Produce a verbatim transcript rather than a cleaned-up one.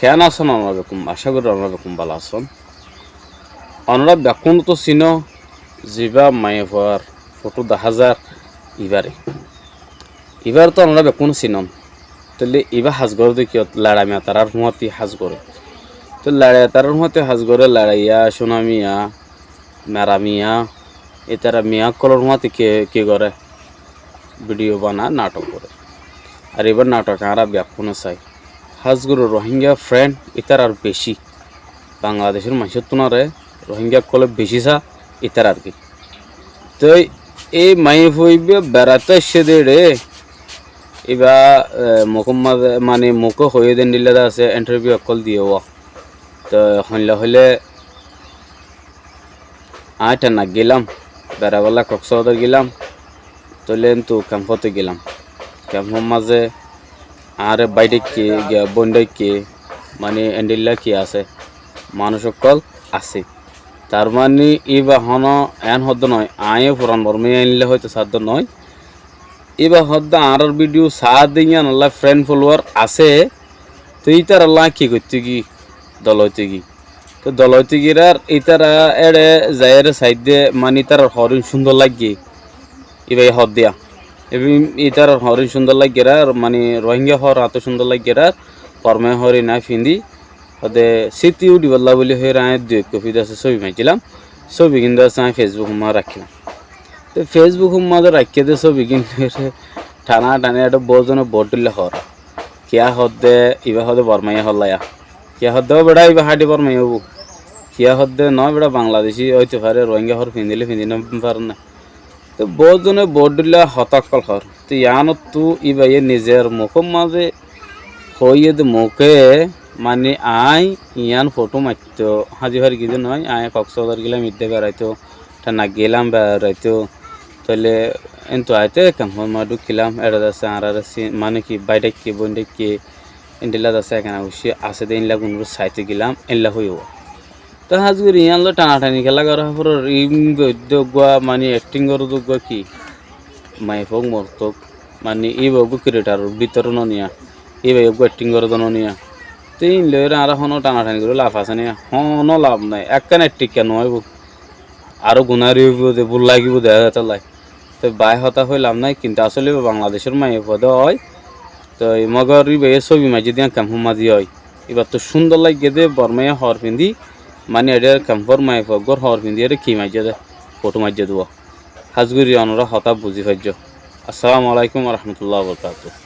Keén asón onora bekkún? Acá gorí onora bekkún bála asón. Onora bekkúne tó sinó, zibá maiyafuar fotó daházar ibáre. Ibáre tó onora bekkúne sinón. Tóile ibá has goré de kiyót? Laçai miya tarár fúañti has goré. Tói laçai tarár fúañti has goré, laçaiya, cúna miya, mera miya, ítara miya ókkolór fúañti ki, ki goré? Bidiyó bana, nathok goré. Ar ibár nathok añára bekkúne sai. Has gorí Rohingya frend ítarar beci. Bangladecór maincóttu nare Rohingya ókkolé beci sa ítarar ki. Tói ei maiyafua ibá beraitó aiccé de re, ibá, e, mukór mazé, mani muké hoiyé de endilla de asé, intarviu ókkol diyé uwá. Tói hoilla hoilé aññí Thennak gílam, beraibolla Koksbazar gílam, tóile entu kemfót gílam. Kemfór mazé añáre bái dhaikké, giya bóin dhaikké, mani endilla ki asé, manúic ókkol asé. Tar mani íba honó eén hoódde noó, aññí yó furan Bormaiya endilla hoitó saádde noó. Íba hoódde añárár bidiyó saá de yíanolla frend folowar asé, tói ítarallá ki goittóu goi, dol óitou goi. Tói dol óitou giyóre ítara éçe zaiyóre saidde, mani ítarar hoórin cúndor laiggé. Íba yó hoódde yá. Íba ítarar hoórin cúndor laiggé ar, mani Rohingya hoór añáttu cúndor laiggé ar, Bormaiya hoór iín aññí findí. Hoódde síti uçíbolla bóli hoiyóre aññí dui ek kofi de asé sóbi maijjílam. Sóbigín de asé aññí Fesbuk ot mazé raikkilam. Te Fesbuk ot mazé raikké de sóbigín loiré thana thani eçé boóut zone boóut dhóilla hoór. Kiyá hoódde, ibá hoódde Bormaiya hoólla yá. Kiyá hoódde, ó beça, ibá háñçi Bormaiya óibo. Kiyá hoódde, noó beça, Bangladecí óito fare, Rohingya hoór findíle findí nofaré né. Te boóut zone boóut dhóilla hotá ókkol hoór. Te yiánottú íbayé nizor mukór mazé hoiyé de muké, mani aññí yián fotó maittóu háñzi fari giyé de noó, aññí Koksbazar gílam, idde beraitó, Thennak gílam beraitó, tóile entu aité kemfór mazé dhúkkilam, éçe de asé añáráre si-, mani ki bái dhaikké, bóin dhaikké, endilla de asé ekena uccí asé de, éilla gunóre saitó gílam, éilla hoiyé uwá. Te hás gorí yián loi thana thani kiyólla gorá forer, íba edde eggúa mani ekting goré de eggúa ki, maiyafua ók morot ók, mani íba eggúa kiretaror bútore no niya, íba eggúa ekting goré de no niya. Te íin loiré añára honó thana thani gorí laf asé né? Honó laf nái, ekkán ektikka no óibo. Aró gunári óibo de, búl lagibo de, étolla. Te baáye hotá hoi laf nái, kintu asóle íba Bangladecór maiyafua de ói. Te mogor íbayé sóbi maijjé de yián kemfór mazé ói. Íbattú cúndor laiggé de Bormaiya hoór findí, mani eçé kemfór maiyafua eggúar hoór findí eçé ki maijjé de, fotó maijjé de uwá. Hás gorí onora hotá buzí faijjó. Assalamu alaikum wa rahmatullahi wa barakatuhu.